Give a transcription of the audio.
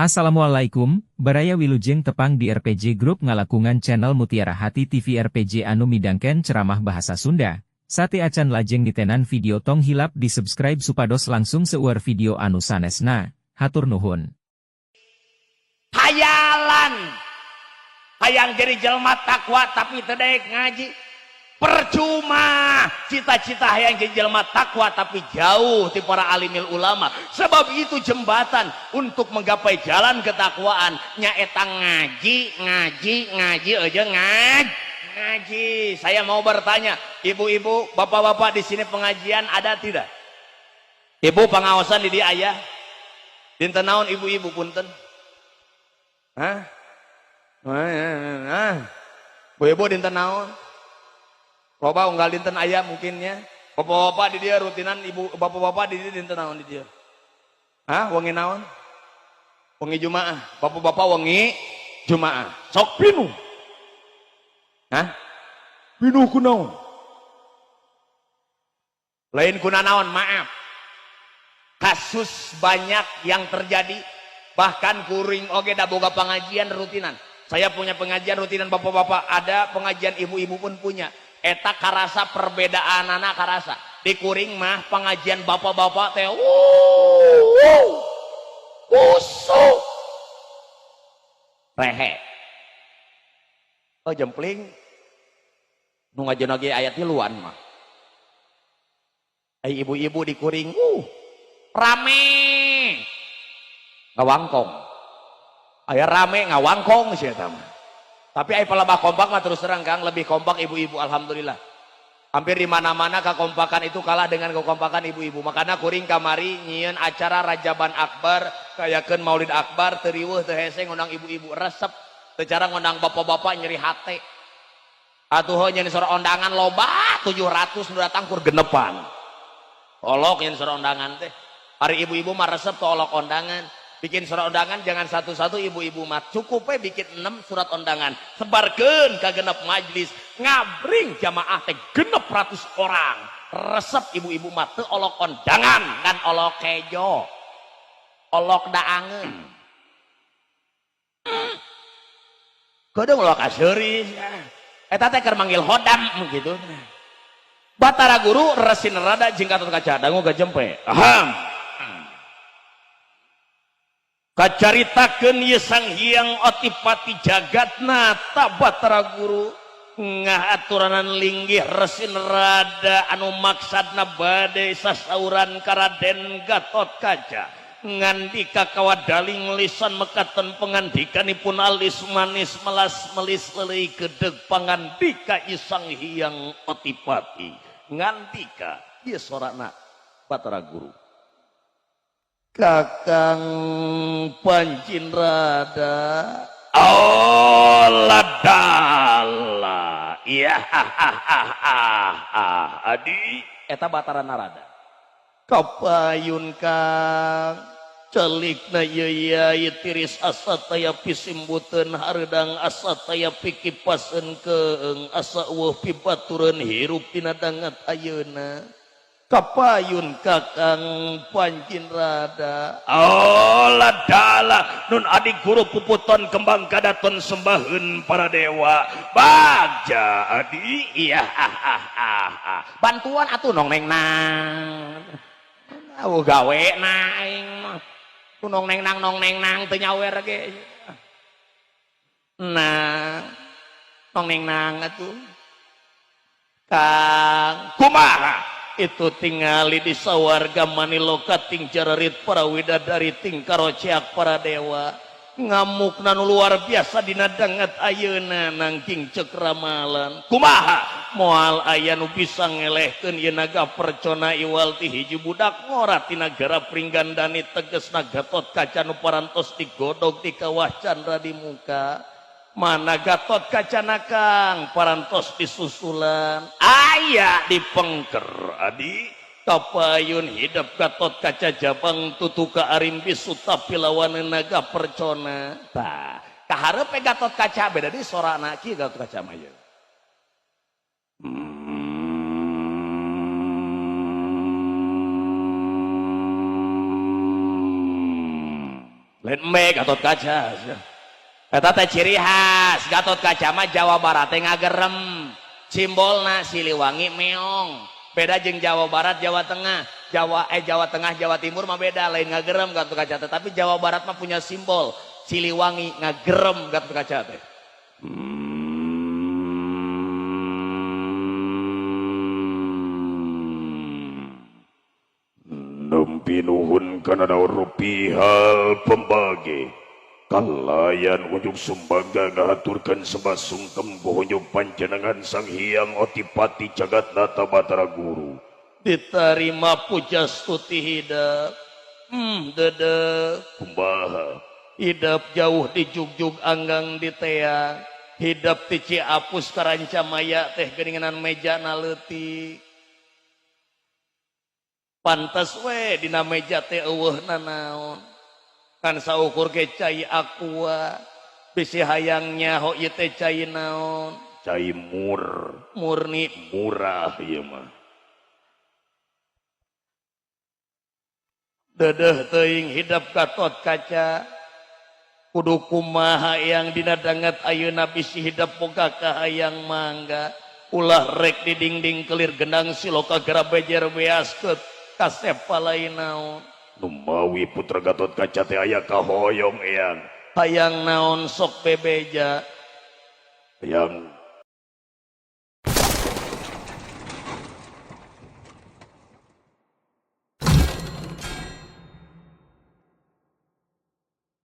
Assalamualaikum, Baraya Wilujeng tepang di RPG Group ngalakungan channel Mutiara Hati TV RPG anu midangken ceramah bahasa Sunda. Sate acan lajeng ditenan video tong hilap di subscribe supados langsung seueur video anu sanesna. Hatur nuhun. Hayalan hayang jadi jelma takwa tapi teu daek ngaji. Percuma cita-cita hayang jadi jelma takwa tapi jauh ti para alimil ulama. Sebab itu jembatan untuk menggapai jalan ketakwaan nyaeta ngaji, ngaji, ngaji aja ngaji. Saya mau bertanya, ibu-ibu, bapak-bapak di sini pengajian ada tidak? Ibu pengawasan di dia ayah. Dinten naon ibu-ibu punten? Hah? Hah? Bu-ibu dinten naon? Loba unggal dinten aya mungkinnya. Bapak-bapak di dia rutinan, ibu bapak-bapak di dia dinten naon di dia? Hah? Wengi naon? Wengi Jumaah. Bapak-bapak wengi Jumaah. Sok pinuh. Hah? Pinuh kunaon? Lain kuna naon, maaf. Kasus banyak yang terjadi, bahkan kuring oge da boga pengajian rutinan. Saya punya pengajian rutinan bapak-bapak, ada pengajian ibu-ibu pun punya. Eta karasa perbedaan anak karasa. Di kuring mah pengajian bapak-bapak teh wuh, kusuk. Rehe. Oh jempling. Nu ngajeun oge aya tiluan mah. Ai ibu-ibu di kuring, rame. Ngawangkong. Aya rame ngawangkong sih eta mah. Tapi ai palebah kompak mah terus terang Kang, lebih kompak ibu-ibu alhamdulillah. Hampir di mana-mana kekompakan itu kalah dengan kekompakan ibu-ibu. Makanya kuring kamari nyieun acara Rajaban Akbar, kayakeun Maulid Akbar, teu riweuh teu hese ngundang ibu-ibu resep. Teu cara ngundang bapak-bapak nyeri hate. Atuh heuh nyeun surat undangan loba 700 nu datang kur genepan. Olok nyeun surat undangan teh. Hari ibu-ibu mah resep teu olok undangan. Bikin surat undangan jangan satu-satu ibu-ibu mah cukup we bikin 6 surat undangan, sebarkeun ka genep majlis, ngabring jamaah teh 600 orang. Resep ibu-ibu mah teu olok undangan ngan olok kejo, olok daangeun, kudu olok aseuri eta teh keur manggil hodam gitu. Batara Guru resin rada jeung Gatot Kaca dangu gajempe. Aham. Kacaritakeun ieu Sang Hyang Otipati Jagatnata Batara Guru ngaaturanan linggih resin rada anu maksadna bade sasauran ka Raden Gatot Kaca ngandika kawadaling lisan mekaten pengandikanipun alis manis melas melis leuleui gedeg pangandika Sang Hyang Otipati ngandika ieu sorana Batara Guru. Kakang Pancin Rada, oh ladala, iya adi eta Batara Narada. Kapayun Kang celikna ieu yai tiris asa taya pisimbuteun hareudang asa taya pikipaseun keung asa eueuh pibatureun hirup tina dangat ayeuna. Kapayun Kakang Pancin Rada, oh ladala nun adik guru puputon kembang kadaton sembaheun para dewa bagja adi iya bantuan atuh nong neng nang au gawe na aing mah nong neng nang nong neng nang teu nyawer ge nang nong neng nang atuh Kang kumaha itu tingali di sawarga maniloka ting jararit para widadari ting karoceak para dewa ngamukna nu luar biasa dina dangat ayeuna nangking cek ramalan kumaha moal aya nu bisa ngelehkeun ieu naga percona iwal ti hiji budak ngora ti nagara Pringgandani tegesna Gatot Kaca nu parantos digodog di kawah candra di muka. Mana Gatot Kacana Kang parantos disusulan aya di pengker adi kapayun hidup Gatot Kaca jabang tutuka arimbi sutapi lawan naga percona tah kaharep Gatot Kaca beda di sorana kieu Gatot Kaca mah ieu. Lain embe Gatot Kaca. Eta teh ciri khas Gatot Kaca mah Jawa Barat teh ngagerem. Simbolna Siliwangi meong. Beda jeung Jawa Barat, Jawa Tengah. Jawa Tengah, Jawa Timur mah beda, lain ngagerem Gatot Kaca teh. Tapi Jawa Barat mah punya simbol Siliwangi ngagerem Gatot Kaca teh. Nempi nuhun kana daur pihal pembagi. Kalayan unjuk sumbaga ngahaturkeun sembah sungkem bohonjok panjenengan Sang Hyang Otipati Jagatnata Batara Guru. Diterima puja stuti hidep. Dede kumaha hidep jauh di jugjug anggang di teang. Hidep ti Ciapus ka Rancamaya teh geuningan meja na leutik. Pantes we dina meja teh eueuh nanaon. Kan saukur ge cai aqua bisi hayang nyaho ieu teh cai naon? Cai mur, murni murah ieu mah. Dedeh teuing hidep Gatot Kaca. Kudu kumaha yang dina danget ayeuna bisi hidep boga kahayang mangga. Ulah rek di dingding kelir gendang siloka gerabejer beaskeut kasep palai naon. Numawi putra Gatot Kaca teh aya kahoyong eyang. Hayang naon sok bebeja. Hayang